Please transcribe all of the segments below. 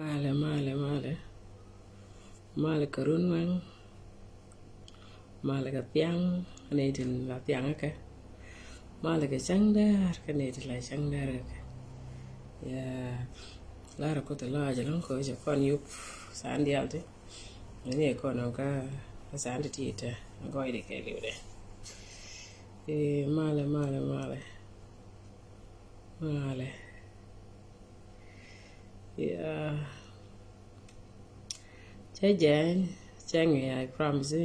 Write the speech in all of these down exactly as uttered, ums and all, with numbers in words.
Malɛ, malɛ, malɛ. Malɛ kɛ run wɛŋ. Malɛ kɛ thiaŋ, ni tin la thiaŋ kɛ. Malɛ kɛ cäŋ dɛr, kɛ ni tin la cäŋ dɛr kɛ. Ya, lar kɔ te la jɛ lɔŋ kɔ jɛ kɔn yup san dial ti. Ni kɔn ka san ti ti tɛ. Gɔy de kɛ liw de. Eh, malɛ, malɛ, malɛ. Malɛ. Yeah. Cɛ jɛn, cɛ ŋi̱i̱, I promise.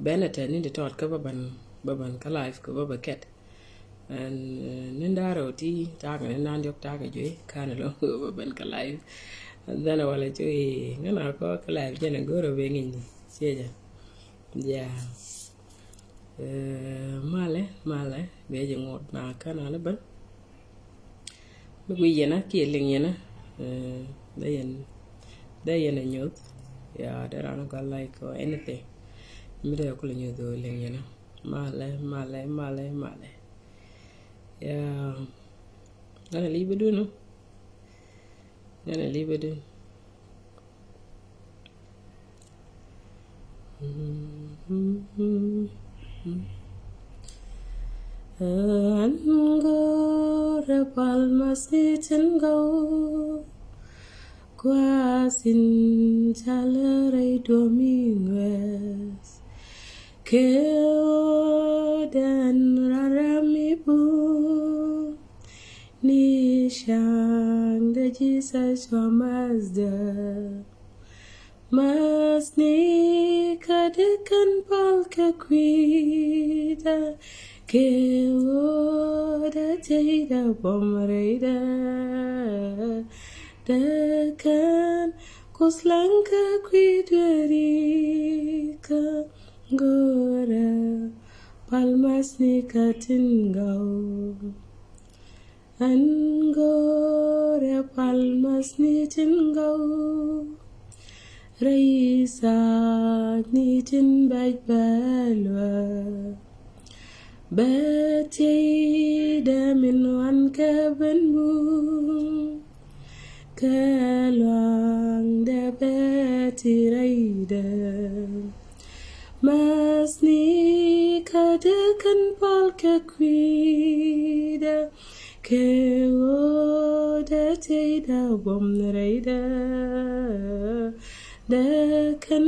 Bɛn a tɛn ni di tɔt kä bä ban, bä ban kä live kä bä bä kɛt. And, uh, ni ndarɛ ɔ ti takä ni nan diɔk takä juey kan lɔ bä ban kä live. And then wala cuy ŋän a kɔ kä live jɛn a go̱r a ben ŋi̱i̱ ni. Cɛ jɛn. Yeah. Eh, malɛ, malɛ, bɛ jɛ ŋot na kan a lɛ bän. Mi gui yɛnä kiɛ liŋ yɛnä. Eh, dee yɛn, dee yɛn a nyoth. Ya, dee ran a gɔal like or anything. Mi dee kulɛ nyoth o liŋ yɛnä. Malɛ, malɛ, malɛ, malɛ. Ya. Ŋän a li̱i̱ bä dun o. Ŋän a li̱i̱ bä dun. An go̱rɛ pal mas ni tin gɔw. Kuasin calɛ rɛy duɔmi ŋuɛs. Kɛ ɣöö dɛn rara mi bum. Ni ca̱ŋ dee Jesus wa master. Mas ni kä dee kän pal kɛ kui̱da. Kɛ ɣöö dee teyda buɔm rɛyda. Dee kän kus laŋ kɛ kui̱ dueerikä. Go̱rɛ pal mas ni kä tin gɔw. An go̱rɛ pal mas ni tin gɔw. Rɛy saak ni tin bɛc bɛ luäk. Bɛ teyda min wan kɛ ben bum. Kɛ luaŋdɛ bɛ ti rɛydɛ. Mas ni kä dee kän pal kɛ kui̱da. Kɛ ɣöö dee teyda buɔm rɛydɛ. Dee kän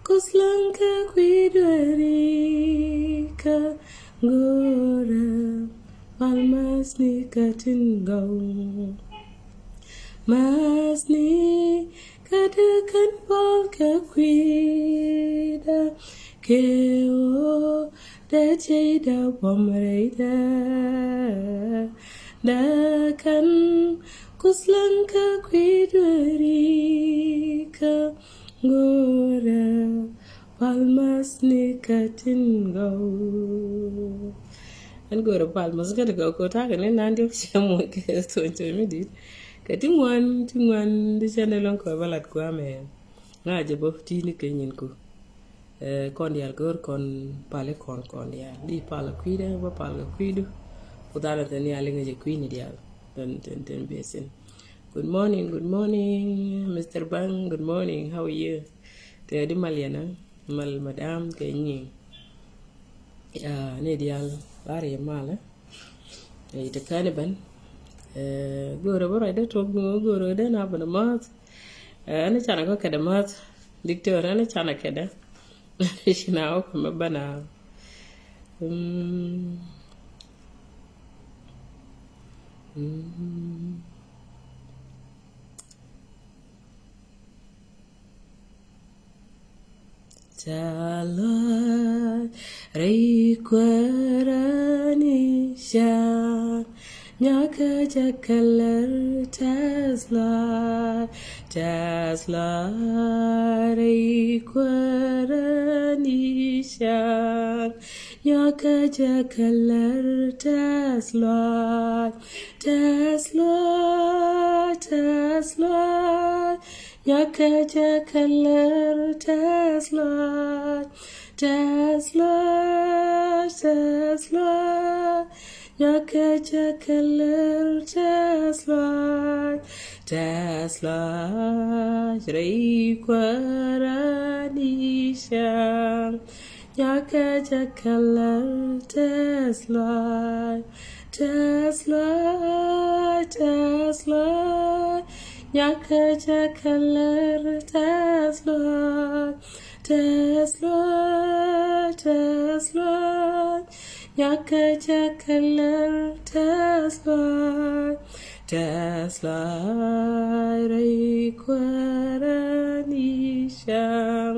kus laŋ kɛ kui̱ dueerikä. Go̱rɛ pal mas ni kä tin gɔw. Mas ni kä dee kän pal kɛ kui̱da. Kɛ ɣöö dee teyda buɔm rɛydɛ. Dee kän kus laŋ kɛ kui̱ dueerikä. Go̱rɛ pal mas ni kä tin gɔw. An go̱rɛ pal mas kä tin gɔw kɛ ta̱a̱ kɛ ni nan diɔk cɛ muɔc kɛ thuɔ̱ny thuɔ̱ny mi di̱i̱t. Kɛ ti ŋuan, ti ŋuan di cɛ ni lɔŋ kɛ bä lat kuamɛ. Ŋa̱ jɛ bä ti ni kɛ nyin ku. Eh, kɔn diaal go̱r kɔn pal i kɔn kɔn diaal. Di pal kɛ kui̱dɛ, bä pal kɛ kui̱du. Ku dhanɛ thɛ ni a liŋɛ jɛ kui̱ni diaal. Tɛn, tɛn, tɛn bi sin. Good morning, good morning, Mister Bang. Good morning, how are you? Tɛ di mal yɛn a mal madam kɛ nyi. Ya, ni diaal lar yɛ mal. Ɛ, ite kani ben. Ɛ, go̱o̱rä bä rɔy dee tuɔk ni ɣöö go̱o̱rä dee na ben a math. Ɛ, ɛn canɛ kɔ kɛdɛ math. Diktor ɛn canɛ kɛdɛ. Ci na wä kɛ mɛ ben a. Mm. Mm. Tɛth Lord, rɛy kuäärä ni can. Nyɔkɛ jɛ kɛlɛr, Tɛth Lord, Tɛth Lord, rɛy kuäärä ni can. Nyɔkɛ jɛ kɛlɛr, Tɛth Lord, Tɛth Lord, Tɛth Lord. Nyɔkɛ jɛ kɛlɛr, Tɛth Lord, Tɛth Lord, Tɛth Lord. Nyɔkɛ jɛ kɛlɛr, Tɛth Lord, Tɛth lɔaac rɛy kuäärä ni cäŋ. Nyakɛ jɛ kɛ lär tɛth lɔaac. Tɛth lɔaac, tɛth lɔaac. Nyakɛ jɛ kɛ lär tɛth lɔaac. Tɛth lɔaac, tɛth lɔaac. Nyakɛ jɛ kɛ lär tɛth lɔaac. Tɛth lɔaac rɛy kuäärä ni cäŋ.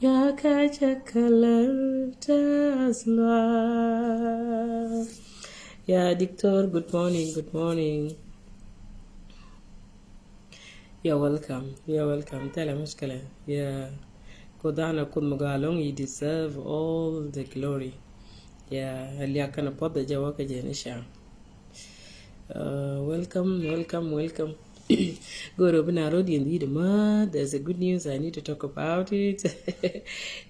Nyakɛ jɛ kɛ lär tɛth lɔaac. Yeah, Diktor, good morning, good morning. You're welcome. You're welcome. Thilɛ mushkila. Yeah. Kuoth dan a Kuoth mi gɔaa ɛlɔ̱ŋ, you deserve all the glory. Yeah. Liak kɛnɛ puɔth a jɛ wä kä jɛ ni ca. Uh, welcome, welcome, welcome. Go̱o̱r ɣöö bi na ro̱d yɛn dhi̱i̱t ɛmä, there's a good news I need to talk about it.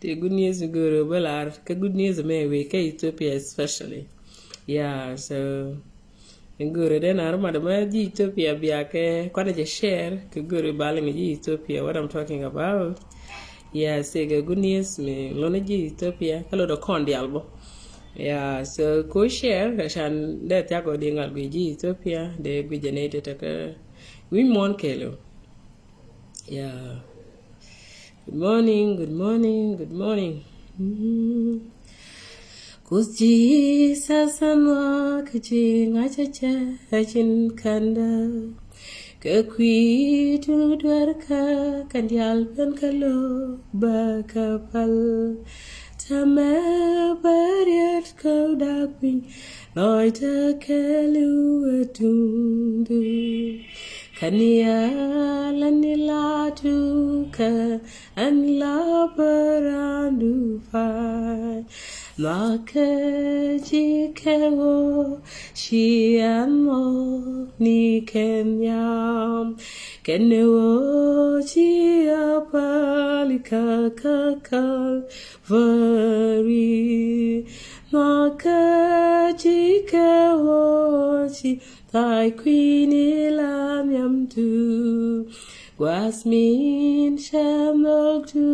Ti good news mi go̱o̱r ɣöö bä lar kä good news mɛ wee kä Ethiopia especially. Yeah, so in go̱o̱rä den a ruma dama ji̱ Ethiopia bia kɛ kuanɛ jɛ share kɛ go̱o̱rä baliŋ ji̱ Ethiopia what I'm talking about. Yeah, sɛ kɛ good news mi lon ji̱ Ethiopia kä lon dɔ kɔn dial bɔ. Yeah, so ko share kɛ can dee thiak ɔ di ŋal gui ji̱ Ethiopia dee gui jɛ ney te te kɛ wi̱c muɔn kɛɛlo. Yeah. Good morning, good morning, good morning. Mm. Kuoth Jesus ɛn nhɔakä ji̱ ŋa̱cä cɛ ɛ ji̱n kändä. Kɛ kui̱ tun duer kä kɛn diaal ben kä lo̱k bä kä päl. Täämɛ bä riet kä dak piny lɔcdä kɛɛliw ɛ duŋdu. Kɛn yɛl ɛn ilatu kɛ ɛn la bä raandu pay. Nhɔakä ji̱ kɛ ɣöö ci ɛn nhɔk ni kɛn nhiam. Kɛn ɣöö ci a päl ikä kä Kalvari. Nhɔakä ji̱ kɛ ɣöö ci tha̱a̱c kui̱ni la nhiamdu. Gua̱a̱th min cɛ nhɔkdu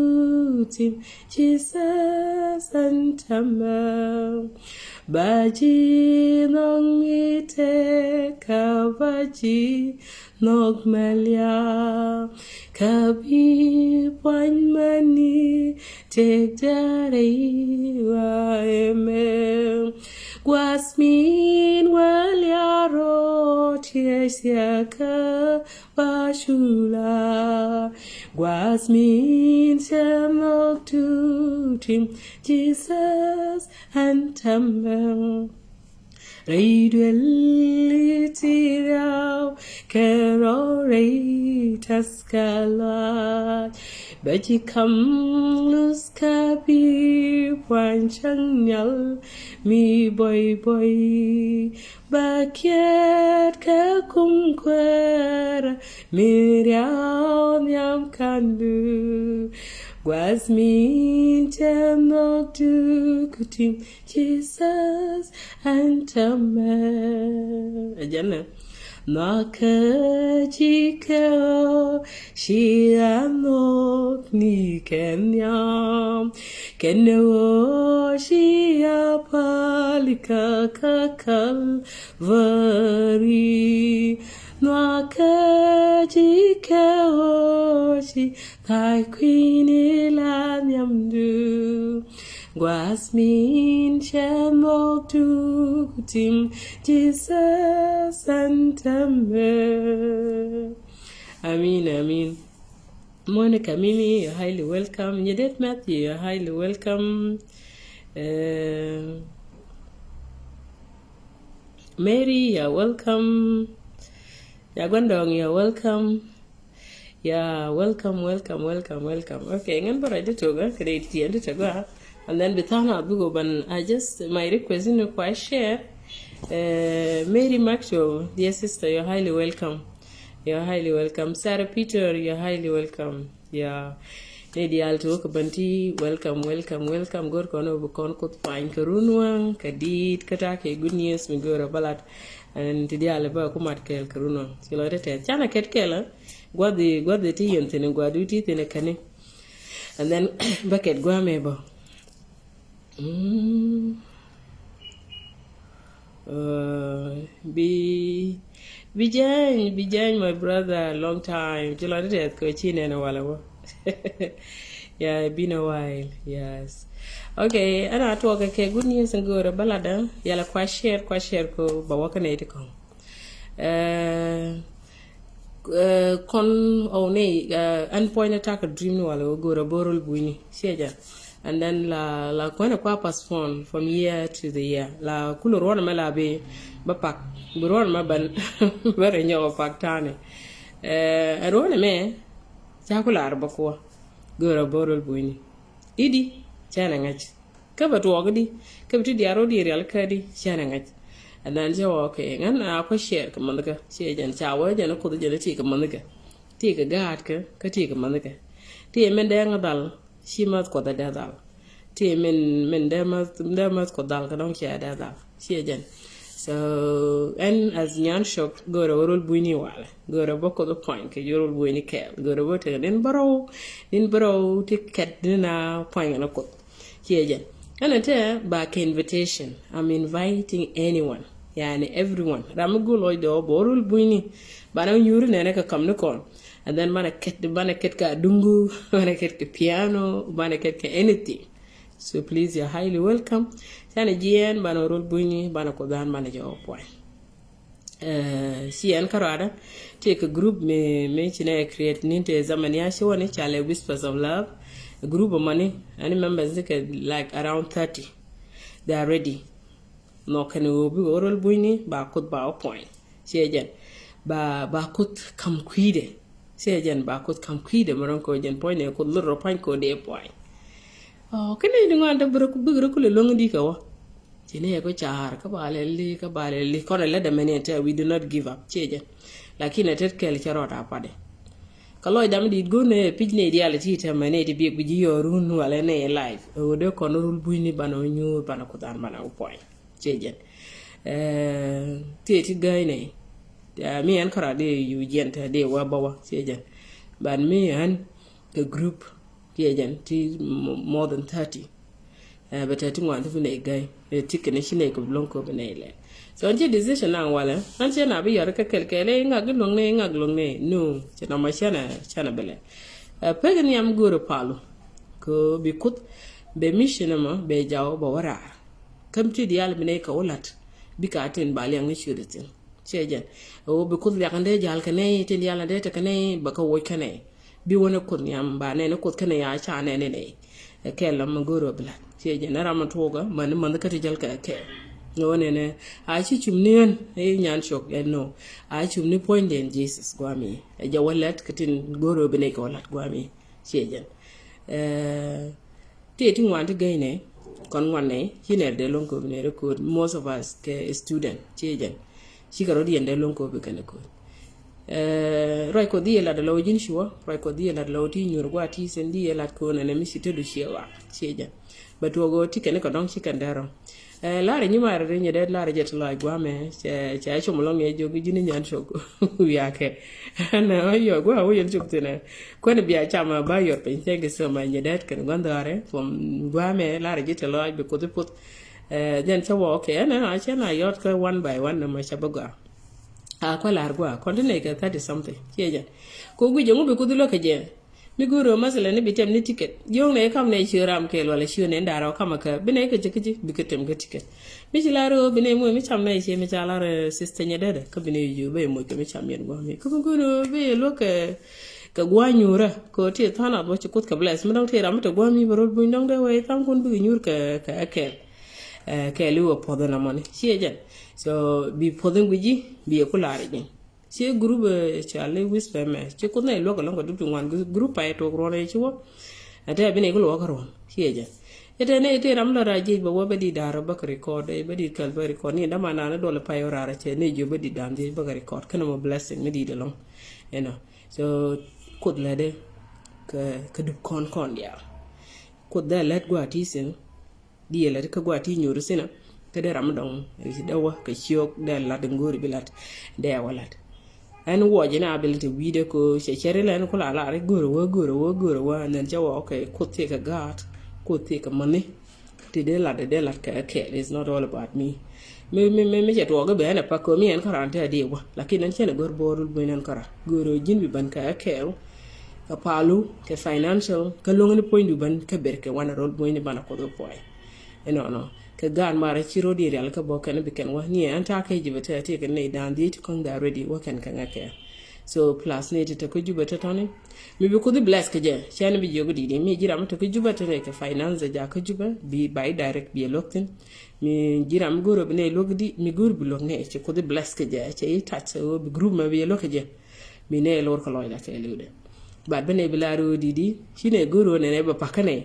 tim Jesus ɛn täämɛ. Ba ji̱ nhɔk mi tëk kä ba ji̱ nhɔk mɛ liak. Kä bi pua̱ny mäni tëk dee rɛy wa ɛmɛ. Gua̱a̱th min wä liak rɔ tiɛc thiakä ba cula. Gua̱a̱th min cɛ nhɔkdu tim Jesus ɛn täämɛ. Rɛy duel i̱ ti riaw kɛ rɔ rɛy tɛth kɛ lɔaac. Bɛ ji̱ ka̱m luth kä bi pua̱ny cäŋ nhial mi buɔybuɔy. Bä kiɛt kɛ kum kuäärä mi riaw nhiam kändu. Gua̱a̱th min cɛ nhɔkdu ku tim Jesus ɛn täämɛ. Ɛ jɛn ɛ. Nhɔakä ji̱ kɛ ɣöö ci a nhɔk ni kɛn nhiam. Kɛn ɣöö ci a päl ikä kä Kalvari. Nhɔakä ji̱ kɛ ɣöö ci tha̱a̱c kui̱ni la nhiamdu. Gua̱a̱th min cɛ nhɔkdu ku tim Jesus ɛn täämɛ. Amin, amin. Monica Mimi, you're highly welcome. Nyedet Matthew, you're highly welcome. Uh, Mary, you're welcome. Nyaguandong, you're welcome. Yeah, welcome, welcome, welcome, welcome. Okay, ngɛn bä ruacdä tök, eh, kɛ dee tiɛn dä tök, ah. And then bi tha̱a̱ŋ a bik ɔ ban, I just, my request in kua share. Uh, Mary Maxwell, dear sister, you're highly welcome. You're highly welcome. Sarah Peter, you're highly welcome. Yeah. Ni diaal ti wä kɛ bän ti, welcome, welcome, welcome. Go̱r kɔn ɔ bi kɔn Kuoth pany kɛ run waŋ kɛ diit kä ta̱a̱ kɛ good news mi go̱r ɔ bä lat. And ti diaal bä ku mat kɛɛl kɛ run waŋ. Ci lɔ ti tɛth canɛ kɛt kɛɛl ɛ gua̱dhi, gua̱dhi ti yɛn thi̱n, gua̱dhi ti thi̱n ɛ käni. And then bä kɛt gua̱a̱mɛ bä. Mm. Uh, bi bi jany, bi jany, my brother, long time. Ci lɔ ni tɛth kɛ ci nɛn walɛ wä. Yeah, been a while. Yes. Okay, ɛn a tuɔk kɛ good news in go̱o̱rɛ bä ladä. Yɛlɛ kua share, kua share ko ba wä kä nɛy ti kɔŋ. Uh, uh, kɔn ɔw nɛy, uh, ɛn puɔ̱ny ni tak a dream ni walɛ wä go̱o̱rɛ bä rol buini. Ciɛ jɛ. And then la, la kuɛn a kua postpone from year to the year. La kulɛ ruɔn mɛ la bi bä pak, bi ruɔn mɛ bän bä rɛ nyɔk pak tani. Eh, ruɔn mɛ ca ku lar bä kuɔ go̱o̱rɛ bä rol buini. Idi cɛn a ŋäc kä bɛ tuɔɔk idi kä bɛ ti diaar wä di rial kä di cɛn a ŋäc. And then cɛ wä, okay, ŋän a kua share kɛ mɛn kä ciɛ jɛn ca wä jɛn a Kuoth jɛn a ti kɛ mɛn kä ti kɛ gaat kä kä ti kɛ mɛn kä ti mɛn dee ŋä dhal. Ci mäth Kuɔth ɛ dee dhal. Ti min, min dee mäth, dee mäth Kuɔth dhal kä dɔ̱ŋ ciɛ dee dhal. Ciɛ jɛn. So ɛn as nyan cop go̱o̱rɛ wä rol buini walɛ. Go̱o̱rɛ bä Kuoth puɔ̱ny kɛ rol buini kɛɛl. Go̱o̱rɛ bä tekɛ nin bärɔw, nin bärɔw ti kɛt nin a puɔ̱ny kɛ ni Kuoth. Ciɛ jɛn. Ɛn ɛ tɛ ba kɛ invitation. I'm inviting anyone. Yani everyone. Ram mi go̱o̱r lɔcdɛ wä bä rol buini. Banɛ wä nyuuri nɛnɛ kɛ kam ni kɔn. And then banɛ kɛt, banɛ kɛt kɛ aduŋu, banɛ kɛt kɛ piano, banɛ kɛt kɛ anything. So please, you're highly welcome. Canɛ jiɛn banɛ rol buini, banɛ Kuoth dhan, banɛ jɛ wä puɔ̱ny. Eh, ci ɛn kärɔadä, tëë kɛ group mi, mi ci nɛ create ni tëë zaman ya ci wä ni ca lɛ Whispers of Love. Group mɔni, ɛn members ni kɛ like around thirty. They are ready. Nhɔk kɛn ɣöö bikɛ wä rol buini ba Kuoth ba wä puɔ̱ny. Ciɛ jɛn. Ba, ba Kuoth kam kui̱dɛ. Ciɛ jɛn ba Kuoth kam kui̱dɛ mi rɔ̱ŋ kɛ ɣöö jɛn puɔ̱nydɛ Kuoth lot rɔ pua̱ny kɛ ɣöö dee pua̱ny. Ɔ, kɛn nɛy ti ŋuan te bi rɔ, bikɛ rɔ kulɛ luäŋ di kɛ wä. Ci nɛy kɛ ca̱a̱r kä ba lɛ li, kä ba lɛ li. Kɔn ɛ lät ɛmɛni ɛn tɛ, we do not give up. Ciɛ jɛn. Lakin ɛ tet kɛl cɛ rɔɔd a patdɛ. Kä lɔcdä mi di̱i̱t go̱o̱r nɛ pi̱c nɛy diaal ti tɛmɛ nɛy ti biɛk bi ji̱ yɔɔr run walɛ nɛy live. Ɛ ɣöö dee kɔn rul buini banɛ wä nyuur, banɛ Kuoth dhan, banɛ wä puɔ̱ny. Ciɛ jɛn. Eh, ti ti gäi nɛy. Eh, mi ɛn kärɔa dee yu jiɛn te dee wä bä wä. Ciɛ jɛn. But mi ɛn kɛ group. Ciɛ jɛn ti mo-, more than thirty. Eh, bɛ te ti ŋuan ti bi nɛy gäi. Eh, ti kɛn ci nɛy kɛ bi luäŋ kɛ bi nɛy lɛ. So ɛn ci decision naŋ walɛ. Ɛn cɛ na bi yɔr kɛ kɛl kɛl, eh, ŋak gi luäŋ nɛy, ŋak luäŋ nɛy. No, cɛ nɔmɔ cɛnɛ, cɛnɛ bi lɛ. Eh, pek in yam go̱o̱r palu. Kɛ bi Kuoth, bɛ mission ɛmɔ, bɛ jaw, bɛ wä raar. Kä mi ti diaal bi nɛy kɛ wä la̱t, bikɛ a tin ba liɛŋ ni ciötdɛ thi̱n. Ciɛ jɛn. Ɛ ɣöö bi Kuoth liak in dee ja̱l kɛ nɛy, tin diaal in dee te kɛ nɛy, bɛ kɛ woc kɛ nɛy. Bi wä ni Kuoth nhiam, ba nɛn ni Kuoth kɛnɛ ya ca nɛn ni nɛy. Ɛ kɛl lam mi go̱o̱r ɣöö bi la̱t. Ciɛ jɛn, ni ram mi tuɔɔkä, mäni mäni kä ti jäl kɛ kɛɛl. Ŋɛ wä nɛnɛ, a ci cum ni ɣän, ɛ nyan cok, ɛ no. A cum ni puɔ̱nydɛ in Jesus guami. Ɛ jɛ wä lät kɛ tin go̱o̱r ɣöö bi nɛy kɛ wä la̱t guami. Ciɛ jɛn. Ɛ, Tëë ti ŋuan ti gäy nɛ, kɔn ŋuan nɛ, ci nɛr dee loŋ köpi nɛ rɛ kööt, most of us kɛ student, ci jɛn. Ci kɛ rɔ diɛn dee loŋ köpi kɛn rɛ kööt. Eh, ruac Kuɔth di yɛ lat lɔw ji̱n cuɔ, ruac Kuɔth di yɛ lat lɔw ti nyuur gua̱a̱ ti sen di yɛ lat köön ɛn mi ci te du ciɛ wa, ci jɛn. Bɛ tuɔk ɣöö ti kɛn kɛ dɔ̱ŋ ci kɛn dee rɔ. Eh, larɛ nyi marɛ ri nyɛ dee larɛ jɛ ti lɔac gua̱a̱mɛ, cɛ, cɛ com lɔŋ yɛ jiök ji̱n nyan cok wiakɛ. Ɛn ɛ yɔ gua̱a̱ wä yɛn cok thinɛ. Kuɛn bia cam a ba yɔr piny. Thank you so much, nyɛ dee kɛn gua̱n dhɔaarɛ. From gua̱a̱mɛ larɛ ji̱ ti lɔac bi Kuoth iputh. Eh, jɛn cɛ wä, okay, ɛn ɛ a cɛ na yɔt kä one by one nɔmɔ cɛ bä gɔaa. A kuɛ lar gua̱a̱ kɔn ti nɛy kɛ thirty something. Ciɛ jɛn. Ko guic jɛ ŋu bi Kuoth ilɔ kɛ jɛ. Mi go̱o̱r ɣöö mathɛlɛ ni bi tɛm ni ticket. Yio̱o̱ŋ nɛ i̱ kam nɛ ciö ram kɛɛl wala ciö nɛ in da̱rä ɔ kamä kä bi nɛ i̱ kɛ cä kä ji̱ bikɛ tɛm kä ticket. Mi ci lar ɣöö bi nɛ i̱ moc mi cam nɛ i̱ ciö mi ca lar, eh, sister nyɛ dɛdɛ kä bi nɛ i̱ jiö ben moc kɛ mi cam yɛn gua̱a̱m i̱ kä mi go̱o̱r ɣöö bi i̱ luäk kɛ, kɛ gua̱a̱ nyuurä kɛ ɣöö ti tha̱a̱ŋ nath wä ci Kuoth kɛ bless mi dɔ̱ŋ ti ram mi te gua̱a̱m i̱ bɛ rot buny dɔ̱ŋ dee wee tha̱a̱ŋ kun bikɛ nyuur kɛ, kɛ, kɛ kɛɛl. Eh, kɛɛl i̱ wä puɔth in amɔni ciɛ jɛn. So bi puɔth in guic ji̱ bi i̱ ku lar i̱ ji̱. Ci group, eh, ca li whisper mɛ. Ci Kuoth nɛ luɔk ɛlɔ̱ŋ kɛ dup ti ŋuan group pay tuɔk ruɔn ɛ ci wä. Ɛ tɛ bi nɛ i̱ ku luɔk kɛ ruɔn. Ci ɛ jɛ. Ɛ tɛ nɛ iti ram lɔ ra jiec bɛ wä bɛ di da̱r bä kɛ record, eh, bɛ di kɛl bä record. Ni dama nani duɔl pay wä rar cɛ nɛ jiö bɛ di da̱r jiec bä kɛ record. Kɛnɛ mɔ blessing mi di dɛ lɔ̱ŋ. You know. So Kuoth lɛ dee. kä, kä dup kɔn kɔn diaal. Kuoth dee lät gua̱a̱ ti sin, diɛ lät kä gua̱a̱ ti nyuur sinä, kä dee ram dɔŋ dee wä kɛ ciök dee lat in go̱o̱ri bi lat dee wä lat. Ɛn wuɔc in a bil ti wi̱i̱dɛ ko cɛ cɛri lɛn ku la lar i̱ go̱o̱ri wä, go̱o̱ri wä, go̱o̱ri wä, and then cɛ wä, okay, Kuoth thiek kɛ gaat, Kuoth thiek kɛ mäni. Ti dee lat, dee lat kɛ kɛɛl, it's not all about me. Mi, mi, mi, mi cɛ tuɔɔk i̱ bɛ ɛn ɛ pak kɛ mi ɛn käran te a dee wä. Lakin ɛn cɛn ɛ gör bo̱o̱r rul buny ɛn kära. Gör ɛ ji̱n bi bän kɛ kɛɛl. Kɛ palu, kɛ financial, kɛ lo̱ŋ ni puɔ̱ny du bän kɛ ber kɛ wan ɛ rul buny ni ban ɛ Kuoth ɛ puɔy. Ɛnɔnɔ. Kɛ gaan marɛ ci ro̱d in rial kɛ bɔ kɛn bi kɛn wä. Ni ɛn ta̱a̱ kɛ ji̱ bɛ te a ti kɛ nɛy daan dhieec ti kɔ̱ŋ dee a ready wä kɛn kɛ ŋɛ kɛ. So plus ni ti te kä Jubɛ tɔ̱tɔ̱ni. Mi bi Kuoth i̱ bless kä jɛ, cɛn bi jiök di̱t i̱ mi ji̱ ram mi te kä Jubɛ tɔ̱tɔ̱ni kɛ finance ja kä Jubɛ, bi, ba i̱ direct bi ɛ luäk thi̱n. Mi ji̱ ram mi go̱o̱r bi nɛ luäk di̱, mi go̱o̱r bi luäk nɛ, ci Kuoth i̱ bless kä jɛ, cɛ i̱ touch, so bi group mɛ bi ɛ luäk kä jɛ. Mi nɛ lor kä lɔcda kɛ li̱wdɛ. But bi nɛ bi la ro̱o̱ di̱t i̱, ci nɛ go̱o̱r nɛ nɛ bɛ pak kä nɛ.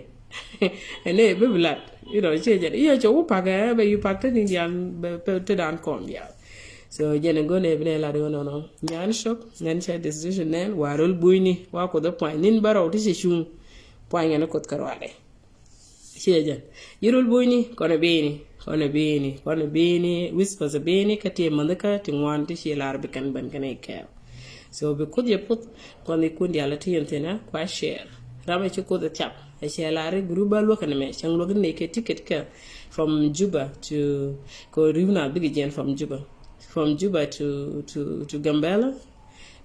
Ɛn nɛ bɛ bi lat, you know, ci jɛ, i̱ cɛ wä pak ɛ, bɛ yu pak te ni dian, bɛ, bɛ te dan kɔn dial. So jɛn in go̱n ɛ bi nɛ lat ɣän nɔnɔ. Nyan cop, nyan cɛ decision nɛn, wa rol bunyni, wa Kuoth ɛ puany, nin bä rɔw ti cɛ cuŋ. Puany ŋɛn Kuoth kɛ rualɛ. Ciɛ jɛn. Yi rol bunyni, kɔn ɛ bini, kɔn ɛ bini, kɔn ɛ bini, whispers ɛ bini, kä ti ɛ mändhi kä ti ŋuan ti ci lar bi kɛn bän kɛn ɛ kɛɛl. So bi Kuoth yɛ puth, kɔn ikun dial ti yɛn thin ɛ, kua share. Ram ɛ ci Kuoth ɛ thiap, ɛ cɛ lar i̱ group bä luäk ɛn mɛ, cäŋ luäk ni kɛ ticket kɛ from Juba to, kɛ ri̱w na big jɛn from Juba. From Juba to, to, to Gambela.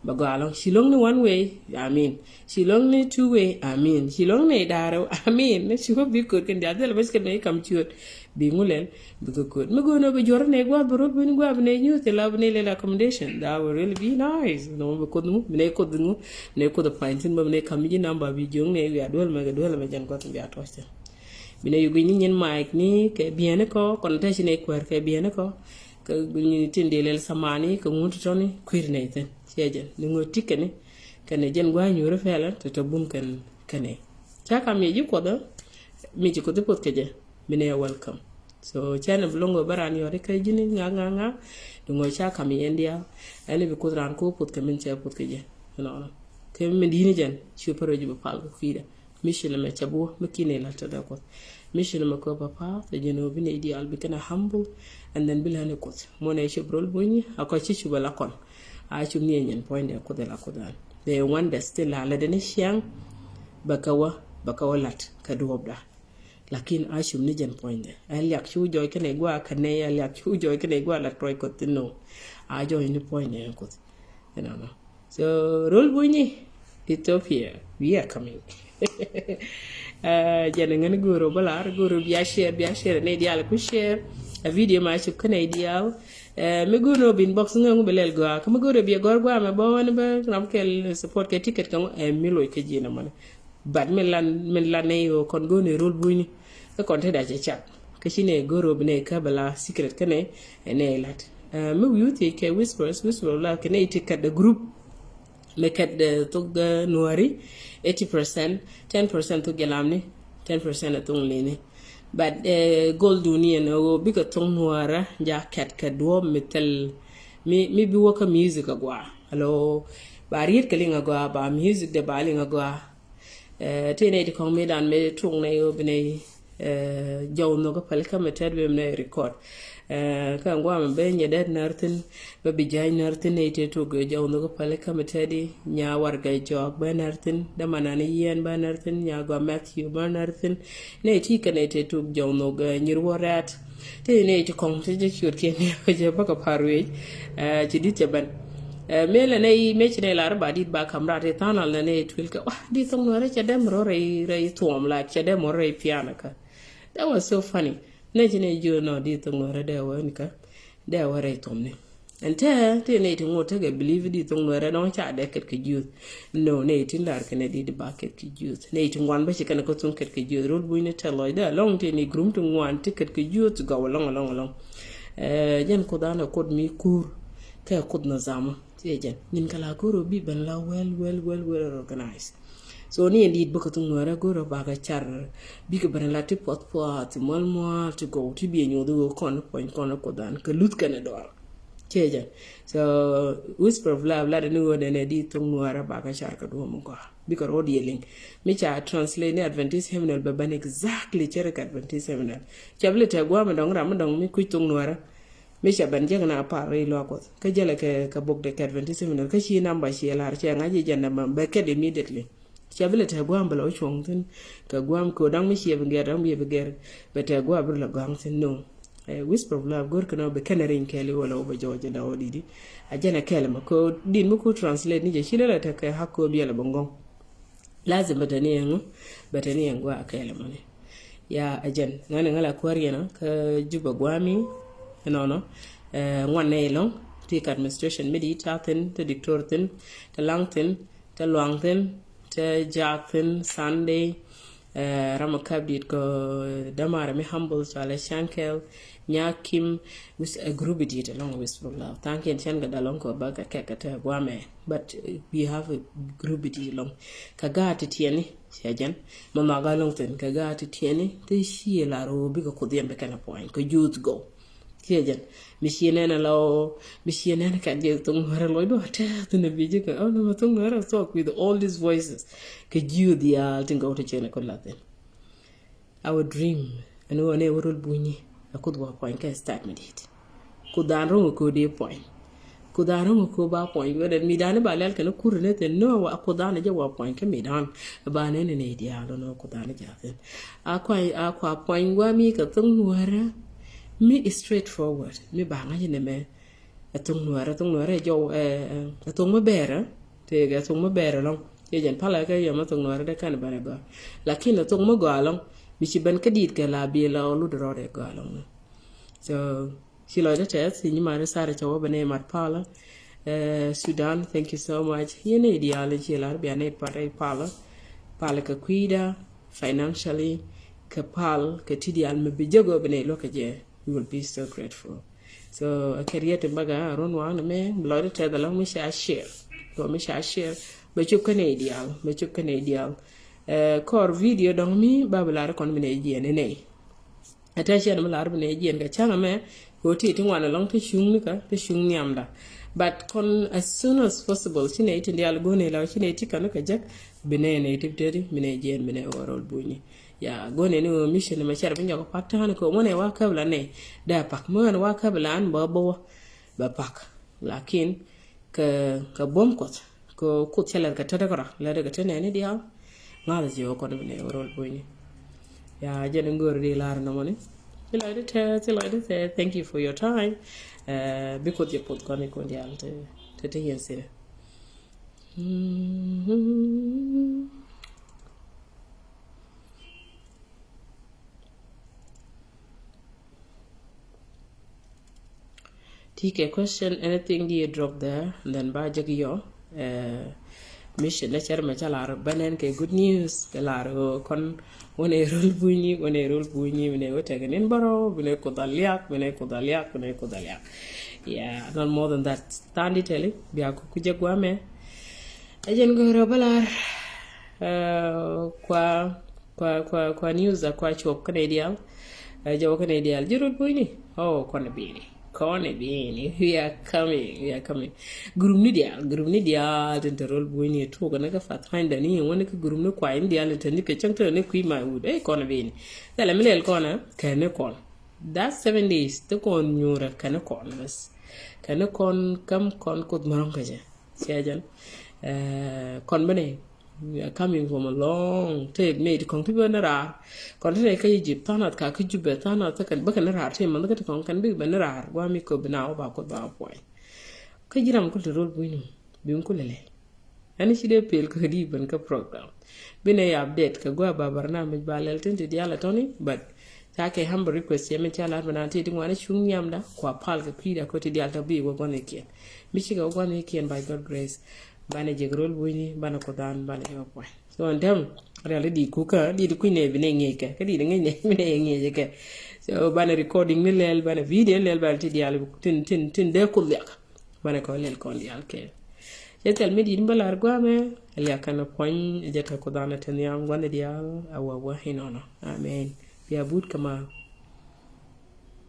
Bɛ gɔaa lɔŋ. Ci lɔŋ ni one way, I mean. Ci lɔŋ ni two way, I mean. Ci lɔŋ ni da̱rɛ, I mean. Ni ci wä bi ko̱r kɛn diaal thilɛ bä ci kɛn ni kam ciöt. Bi ŋu lɛl, bi kɛ ko̱r. Mi go̱o̱n ɔ bi juɔr ni gua̱a̱ bi rot bi ni gua̱a̱ bi ni nyuuth ti la bi ni lɛl accommodation. That would really be nice. Nɔ bi koth ŋu, bi ni koth ŋu, bi ni koth pany thin bä bi ni kam mi ji̱ namba bi jiöŋ ni wiaa duel mɛ kɛ duel mɛ jɛn gua̱th bi a tɔc thin. Bi ni yugi ni nyin mic ni kɛ biɛni kɔ, kɔn tɛci ni kuɛr kɛ biɛni kɔ. Kɛ tin di lɛl samani kɛ ŋun ti tɔni kuir nɛ ithin. Ciɛ jɛ ni ŋɔ tik kɛni kɛnɛ jɛn gua̱a̱ nyuuri fɛlɛ ti tɔ bum kɛn kɛnɛ. Ca kam yɛ ji̱ kuɔth mi ci kuoth iputh kɛ jɛ mi nɛ welcome. So cɛn bi loŋ bä ran yɔri kɛ ji̱ni ŋa ŋa ŋa. Ni ŋɔ ca kam yɛ ndiaal ɛn bi kuoth ran ko puth kɛ min cɛ puth kɛ jɛ. Nɔnɔ kɛ min di̱ni jɛn ci pä rɔ ji̱ bi pal kɛ kui̱dɛ. Mission mɛ cɛ buɔ mi kinɛ la tɛ dɛ kuoth. Mission mɛ kɛ papa tɛ jɛn ɔ bi nɛ dial bi kɛn a humble. And then bi lɛ ni kuoth mɔ nɛ cɛ brol bunyi a kɔ ci cu bɛ la kɔn. A cu mi nyɛn point dɛ kuoth la kuoth an. Dɛ one dɛ still la lɛ dɛ ni ciaŋ. Bɛ kɛ wä bɛ kɛ wä lat kɛ duɔp da. Lakin a cu ni jɛn point dɛ a liak cu jɔy kɛn ɛ gua kɛ nɛ a liak cu jɔy kɛn ɛ gua la trɔy kuoth ti no. A jɔy ni point dɛ kuoth. Ɛnɔnɔ. So rol bunyni Ethiopia, we are coming. Jɛn ŋän go̱o̱r bä lar go̱o̱r bia share bia share ni dial ku share. A video ma cuk känɛ dial. Mi go̱o̱r no bin box ŋäŋ bɛ lɛl gɔaa kä mi go̱o̱r bia gɔr gɔaa mɛ bä wani bä ram kɛl support kɛ ticket kä ŋu ɛ mi loc kä ji̱n amani. But min lan min lan nɛ yo kɔn go̱o̱r ni rol bunyni. Kä kɔn te da cɛ cak kä ci nɛ go̱o̱r bi nɛ kä bɛ la secret känɛ ɛ nɛ lat. Mi wi̱i̱ thiec kɛ whispers whispers la kɛ nɛ ti kat the group. Mi kat the thok nuari eighty percent, ten percent thok jalamni, ten percent a thok lini. But gold dunian o bikɛ thok nuara ja kat kɛ duɔp mi thil mi mi bi wä kä music a gua. Alo ba riet kɛ liŋ a gua ba music de ba liŋ a gua. Ti nɛ ti kɔŋ mi dan mi tuŋ nɛ yo bi nɛ. Jɔw nhok päl kä mi tɛt bi mi nɛ record. Kä ŋuam bɛ nyɛ dɛt nɛr thin bɛ bi jany nɛr thin nɛ ti tuk jɔw nhok päl kä mi tɛt di nya wargɛ jɔk bɛ nɛr thin dɛ ma nan yɛn bɛ nɛr thin nya gua Matthew bɛ nɛr thin. Nɛ ti kɛ nɛ ti tuk jɔw nhok nyir wä rɛt. Ti nɛ ti kɔŋ ti jɛ ciot kiɛ nɛ jɛ bä kɛ par wec. Ci dit cɛ bɛn. Mel nɛ i mec nɛ lar ba dit ba kam rat i thanal nɛ nɛ i twil kɛ wa di thong nɔ rɛ cɛ dɛm rɔ rɛ i thuɔm la cɛ dɛm rɔ rɛ i pian kä. That was so funny. Nɛ ci nɛ jiö nɔ di thong nɔ rɛ dɛ wä ni kä dɛ wä rɛ i thuɔm ni. Ɛn tɛ ti nɛ ti ŋot tekɛ believe di thong nɔ rɛ dɔŋ ca dɛ kɛt kɛ jiöth. No nɛ ti lar kɛ nɛ di di ba kɛt kɛ jiöth nɛ ti ŋuan bä ci kɛn kɛ thong kɛt kɛ jiöth rol buny ni tɛ lɔc dɛ alɔŋ ti ni grum ti ŋuan ti kɛt kɛ jiöth gɔw alɔŋ alɔŋ alɔŋ. Jɛn kuoth an ɛ kuoth mi kur kɛ kuoth na zama. Ti jɛn nyin kɛ la koro bi ben la well well well well organized. So ni en dit bä kɛ thuk nuɛrɛ koro ba kɛ car bikɛ ben la ti puɔth puɔth ti mual mual ti gɔw ti bi nyuɔth wä kɔn puɔny kɔn kuoth an kɛ luth kɛn dɔr. Ti jɛn. So whisper of love la ni wä nɛ nɛ dit thuk nuɛrɛ ba kɛ car kɛ duɔm gɔa. Bikɛ ro̱o̱d yɛ liŋ. Mi ca translate ni Adventist hymnal bɛ ben exactly cɛ rɛ kɛ Adventist hymnal. Ca bi lɛ tɛ guam mi dɔŋ ram mi dɔŋ mi kuc thok nuɔrä. Mi ca ben jek na par ri luak Kuɔth. Kä jälɛ kɛ, kɛ bok de kɛ Adventist hymnal. Kä ci number ci lar cɛ ŋa̱c i̱ jɛn dɛ ma bɛ kɛt immediately. Ca bi lɛ tɛ guam bɛ lɛ wä cuɔ̱ŋ thi̱n. Kɛ guam kɛ wä da̱ŋ mi ciɛ bi gɛr, da̱ŋ mi bi gɛr. Bɛ tɛ guam bi lɛ guam thi̱n, no. Eh, Whisper of Love, go̱r kɛ nɔ bɛ kɛn riny kɛɛli wala wä bɛ jɔɔc jɛ da̱ŋ wä di̱t i̱. A jɛn a kɛɛl mɛ kɛ din mi ku translate ni jɛ ci lɛ lɛ tɛ kɛ hak kɛ wä biɛl bɛ ŋɔŋ. Lazim bɛ tɛ ni ɛŋu, bɛ tɛ ni ɛŋu a kɛɛl mɛ ni. Ya a jɛn, ŋa̱n ŋa̱n la kuäär yɛn kä Juba guami, ɛnɔnɔ, eh, ŋuan nɛ ilɔŋ, ti kɛ administration mi di ta thin, ti diktor thin, ti laŋ thin, ti luaŋ thin, ti jaak thin, Sunday, eh, ram a kap dit kɛ damar mi humble, cɔalɛ Shankel, Nyakim, with a group dit along Whisper of Love. Thank you, cɛn kɛ dalɔŋ kɛ ba kɛ kɛ kɛ tɛ guamɛ. But, uh, we have a group dit along. Kɛ gaat ti tiɛni, cɛ jɛn. Ma ma ga lɔŋ thin, kɛ gaat ti tiɛni, ti ci la ro bi kɛ Kuoth yɛn bi kɛn a puɔ̱ny, kɛ youth go. Cɛ jɛn. Mi ci nɛn a la o, mi ci nɛn a kɛ jɛ thok nuɔrɛ lɔc do a tɛ thin a bi jɛ kɛ. Oh, no, ma thok nuɔrɛ thok with all these voices. Kɛ youth diaal tin kɛ wä ti cɛn a kɛ la thin. Our dream ɛn ɣöö nɛ wä rol bunyni ɛ Kuoth wa puɔ̱ny kɛ start mi di̱i̱t. Kuoth dan ro̱ŋ ɛ köö dee puɔ̱ny. Kuoth dan ro̱ŋ ɛ köö ba puɔ̱ny. Whether mi dan i̱ ba lɛl kɛn i̱ kur ni thin, no, wa Kuoth dan i̱ jɛ wa puɔ̱ny kɛ mi dan. Ba nɛn ni nɛy diaal, no, Kuoth dan i̱ jɛ a thin. A kua, a kua puɔ̱ny wa mi kɛ thok nuɔrä mi straight forward mi ba ŋa̱c ni mɛ. Ɛ thok nuɔrä, ɛ thok nuɔrä ɛ jɔw, ɛ, ɛ, ɛ thok mi bɛɛrä. Tëëkɛ ɛ thok mi bɛɛrä lɔŋ. Cɛ jɛn palä kɛ yɔm ɛ thok nuɔrä dee kan banɛ gɔaa. Lakin ɛ thok mi gɔaa lɔŋ mi ci ben kä di̱i̱t kɛ la bi la ɔ lut rɔɔdɛ gɔaa lɔŋ. So ci lɔcdä tɛth ci nyi mat Sarah cɛ wä bɛ nɛ mat palä. Eh, Sudan, thank you so much. Yɛn nɛy diaal ci lar bia nɛ pat rɛy palä. Palä kɛ kui̱da, financially, kɛ pal kɛ ti diaal mi bi jek ɔ bi nɛ luäk kɛ jɛ. You will be so grateful. So a kɛ riet in baga run waŋ ni mɛ bi lɔcdä tɛth alɔŋ mi ca share. Kɔ mi ca share bɛ cop kä nɛy diaal, bɛ cop kä nɛy diaal. Eh, kɔr video dɔŋ mi ba bi lar kɔn mi nɛ jiɛn ni nɛy. A tɛ ciɛn mi lar bi nɛ jiɛn kɛ ca̱ŋ ɛmɛ kɛ ɣöö ti ti ŋuan ɛlɔ̱ŋ ti cuŋ ni kä ti cuŋ nhiamda. But kɔn as soon as possible ci nɛ ti diaal go̱n ila ci nɛ ti kän kɛ jek bi nɛ nɛ ti teri mi nɛ jiɛn mi nɛ wä rol bunyni. Ya go̱n ɛ ni ɣöö mission ɛmɛ cɛr bi nyɔk pak ta̱a̱n kɛ ɣöö ŋuan ɛ wa käp la nɛ dee pak mi ɣän wa käp la an bä bä wä bɛ pak. Lakin kɛ, kɛ buɔ̱m Kuɔth kɛ Kuoth cɛ lɛr kɛ tetdä kɛ rɔ lɛr kɛ tetdä nɛni diaal. Ŋa̱th jiɛ wä kɔn bi nɛ wä rol bunyni. Ya jɛn in go̱o̱r di lar nɔmɔni. Ci lɔcdä tɛth, ci lɔcdä tɛth. Thank you for your time. Eh, bi Kuoth jɛ puɔth kɔn ikun diaal te, te, te yɛn sinɛ. Ti kɛ question, anything di drop there, and then ba jek yɔ. Eh, mission na cɛr mɛ ca lar bä nɛn kɛ good news kɛ lar ɣöö kɔn wä nɛ rol bunyni, wä nɛ rol bunyni, wä nɛ wä tɛk nin bärɔw, wä nɛ Kuoth a liak, wä nɛ Kuoth a liak, wä nɛ Kuoth a liak. Yeah, not more than that. Than di tɛli bia ku jek guamɛ. Ɛ jɛn go̱o̱rä bä lar, eh, kua Kua, kua, kua news a kua cuɔp kä nɛy diaal. Eh, jɔwä kä nɛy diaal. Ji̱ rol bunyni. Oh, kɔn bini. Kɔn bini. We are coming. We are coming. Group ni diaal. Group ni diaal tin te rol bunyni. Tuɔk ni kä Pathfinder ni wä ni kä group ni kua in diaal tin te ni kɛ cäŋ te ni kui̱ ma wut. Eh, kɔn bini. Thilɛ mi lɛl kɔn, eh, kɛ ni kɔn. That seven days. Ti kɔn nyuurɛ kɛ ni kɔn bas. Kɛ ni kɔn kam kɔn Kuoth märɔŋ kä jɛ. Cia jɛn. Eh, kɔn bini. We are coming from a long time. Mɛ ti kɔŋ ti bä ni raar. Kɔn ti nɛ kä Egypt, thanat ka kä Jubɛ, thanat ti kɛn bä kɛn ni raar. Ti man kä ti kɔŋ kɛn bi bä ni raar. Wa mi ko bi na wä ba Kuoth ba puɔ̱ny. Kä ji̱ ram kul ti rol bunyni. Bi mi kul lɛ. Ani ci dee pel kä di ben kä program. Bi nɛ ya update kä gua ba barnamij ba lɛl tin ti dial a tɔni, but ca kɛ humble request yɛ mi ca lar bɛ na ti ti ŋuan cuŋ nhiamda kua pal kɛ kui̱da ko ti dial tɔ bi wä guan ikiɛn. Mi ci kɛ wä guan ikiɛn by God grace. Banɛ jek rol bunyni, banɛ Kuoth dan, banɛ jek puɔ̱ny. So ɛn tɛm rial di kukä di di kui̱ nɛ bi nɛ ŋiɛc kɛ, kä di di ŋiɛc nɛ bi nɛ ŋiɛc kɛ. So banɛ recording ni lɛl, banɛ video lɛl, banɛ ti dial tin, tin, tin dee Kuoth liak. Banɛ kɔ lɛl kɔn dial kɛ. Cɛ thil mi di di bä lar guamɛ, liak kɛn puɔ̱ny, jɛ kɛ Kuoth dan a tin yam guan dial a wä wä inɔnɔ. Amen. Bia but kɛ ma.